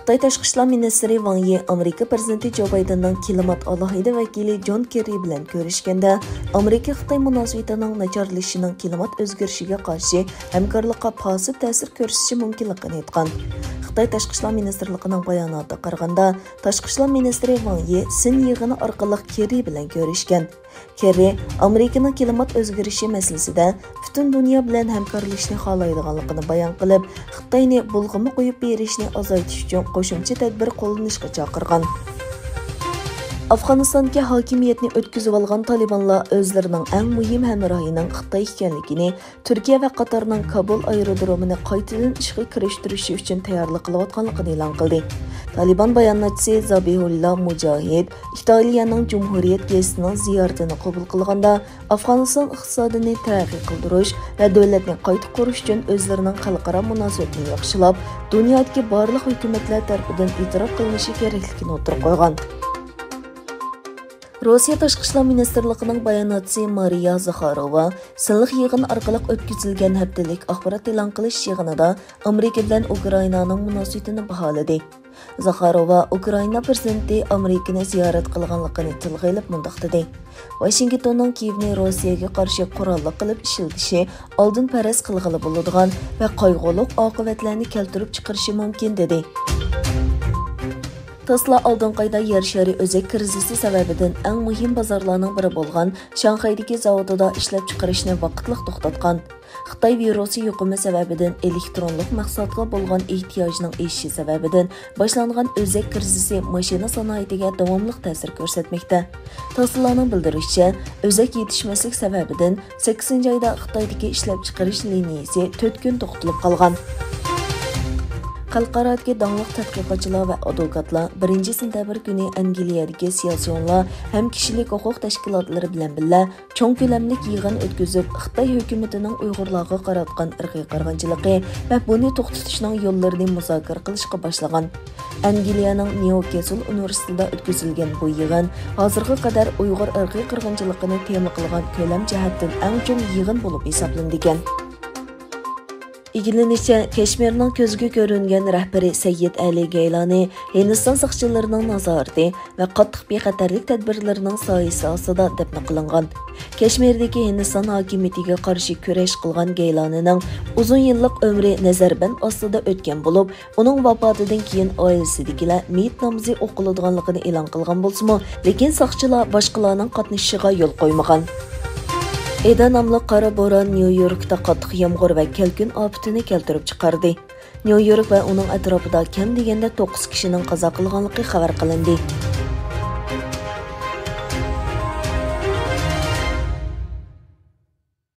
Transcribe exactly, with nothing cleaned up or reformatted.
خىتاي تاشقى ئىشلار مىنىستىرى ۋاڭ يى ئامېرىكا پىرېزىدېنتى جو بايدېننىڭ كىلىمات ئالاھىدە ۋەكىلى جون كېررى بىلەن كۆرۈشكەندە، ئامېرىكا-خىتاي مۇناسىۋىتىنىڭ ناچارلىشىشىنىڭ كىلىمات ئۆزگىرىشىگە قارشى ھەمكارلىققا پاسىپ تەسىر كۆرسىتىشى مۇمكىنلىقىنى ئېيتقان. خىتاي تاشقى ئىشلار مىنىستىرلىقىنىڭ باياناتىغا قارىغاندا، تاشقى ئىشلار مىنىستىرى ۋاڭ يى سىن يىغىنى ئارقىلىق كېررى بىلەن كۆرۈشكەن. كېررى ئامېرىكىنىڭ كىلىمات ئۆزگىرىشى مەسىلىسىدە پۈتۈن دۇنيا بىلەن ھەمكارلىشىشنى خالايدىغانلىقىنى بايان قىلىپ، خىتاينى بۇلغىما قويۇپ بېرىشنى ئازايتىش ئۈچۈن قوشۇمچە تەدبىر قوللىنىشقا چاقىرغان. ئافغانىستاندىكى ھاكىمىيەتنى ئۆتكۈزۈۋالغان تالىبانلار ئۆزلىرىنىڭ ئەڭ مۇھىم ھەمراھىنىڭ خىتاي ئىكەنلىكىنى تۈركىيە ۋە قاتارنىڭ كابۇل ئايرودرومىنى قايتىدىن ئىشقا كىرىشتۈرۈشى ئۈچۈن تەييارلىق قىلىۋاتقانلىقىنى ئېلان قىلدى. تالىبان باياناتچىسى زابىھۇللا مۇجاھىد ئىتالىيەنىڭ جۇمھۇرىيەت گېزىتىنىڭ زىيارىتىنى قوبۇل قىلغاندا، ئافغانىستان ئىقتىسادىنى تەرەققىي قىلدۇرۇش ۋە دۆلەتنى قايتا قۇرۇش ئۈچۈن ئۆزلىرىنىڭ خەلقئارا مۇناسىۋىتىنى ياخشىلاپ، دۇنيادىكى بارلىق ھۆكۈمەتلەر تەرىپىدىن ئېتىراپ قىلىنىشى كېرەكلىكىنى ئوتتۇرىغا قويغان. روسىيە تاشقى ئىشلار مىنىستىرلىقىنىڭ باياناتچىسى مارىيا زاخاروۋا سىنلىق يىغىن ئارقىلىق ئۆتكۈزۈلگەن ھەپتىلىك ئاخبارات ئېلان قىلىش يىغىنىدا ئامېرىكا بىلەن ئۇكرائىنانىڭ مۇناسىۋىتىنى باھالىدى. زاخاروۋا ئۇكرائىنا پىرېزىدېنتى ئامېرىكىنى زىيارەت قىلغانلىقىنى تىلغا ئېلىپ مۇنداق دېدى: ۋاشىنگتوننىڭ كىيېۋنى روسىيەگە قارشى قوراللىق قىلىپ ئىشلىتىشى ئالدىن پەرەز قىلغىلى بولىدىغان ۋە قايغۇلۇق ئاقىۋەتلەرنى كەلتۈرۈپ چىقىرىشى مۇمكىن، دېدى. تېسلا ئالدىنقى ئايدا يەر شارى ئۆزەك كىرىزىسى سەۋەبىدىن ئەڭ مۇھىم بازارلارنىڭ بىرى بولغان شاڭخەيدىكى زاۋۇتىدا ئىشلەپچىقىرىشنى ۋاقىتلىق توختاتقان. خىتاي ۋىرۇسى يۇقۇمى سەۋەبىدىن ئېلېكترونلۇق مەھسۇلاتقا بولغان ئېھتىياجنىڭ ئېشىشى سەۋەبىدىن باشلانغان ئۆزەك كىرىزىسى ماشىنا سانائىتىگە داۋاملىق تەسىر كۆرسەتمەكتە. تاسسىلارنىڭ بىلدۈرۈشىچە، ئۆزەك يېتىشمەسلىك سەۋەبىدىن سەككىزىنچى ئايدا خىتايدىكى ئىشلەپچىقىرىش لىنىيىسى تۆت كۈن توختىتىلىپ قالغان. خەلقئارادىكى داڭلىق تەتقىقاتچىلار ۋە ئادۋوكاتلار بىرىنچى سېنتەبىر كۈنى ئەنگلىيەدىكى سىياسىيونلار ھەم كىشىلىك ھوقۇق تەشكىلاتلىرى بىلەن بىللە چوڭ كۆلەملىك يىغىن ئۆتكۈزۈپ، خىتاي ھۆكۈمىتىنىڭ ئۇيغۇرلارغا قاراتقان ئىرقىي قىرغىنچىلىقى ۋە بۇنى توختىتىشنىڭ يوللىرىنى مۇزاكىرە قىلىشقا باشلىغان. ئەنگلىيەنىڭ نيۇكاسل ئۇنىۋېرسىتېتىدا ئۆتكۈزۈلگەن بۇ يىغىن ھازىرغا قەدەر ئۇيغۇر ئىرقىي قىرغىنچىلىقىنى تېما قىلغان كۆلەم جەھەتتىن ئەڭ چوڭ يىغىن بولۇپ ھېسابلىنىدىكەن. ئىگىلىنىشىچە، كەشمىرنىڭ كۆزگە كۆرۈنگەن رەھبىرى سەييىد ئەلى گەيلانى ھىندىستان ساقچىلىرىنىڭ نازارىتى ۋە قاتتىق بىخەتەرلىك تەدبىرلىرىنىڭ سايىسى ئاستىدا دەپنە قىلىنغان. كەشمىردىكى ھىندىستان ھاكىمىيىتىگە قارشى كۈرەش قىلغان گەيلانىنىڭ ئۇزۇن يىللىق ئۆمرى نەزەربەند ئاستىدا ئۆتكەن بولۇپ، ئۇنىڭ ۋاپاتىدىن كېيىن ئائىلىسىدىكىلەر مېيىت نامىزى ئوقۇلىدىغانلىقىنى ئېلان قىلغان بولسىمۇ، لېكىن ساقچىلار باشقىلارنىڭ قاتنىشىشىغا يول قويمىغان. ئېدا ناملىق قارا بوران نيۇ يوركتا قاتتىق يامغۇر ۋە كەلكۈن ئاپىتىنى كەلتۈرۈپ چىقاردى. نيۇ يورك ۋە ئۇنىڭ ئەتراپىدا كەم دېگەندە توققۇز كىشىنىڭ قازا قىلغانلىقى خەۋەر قىلىندى.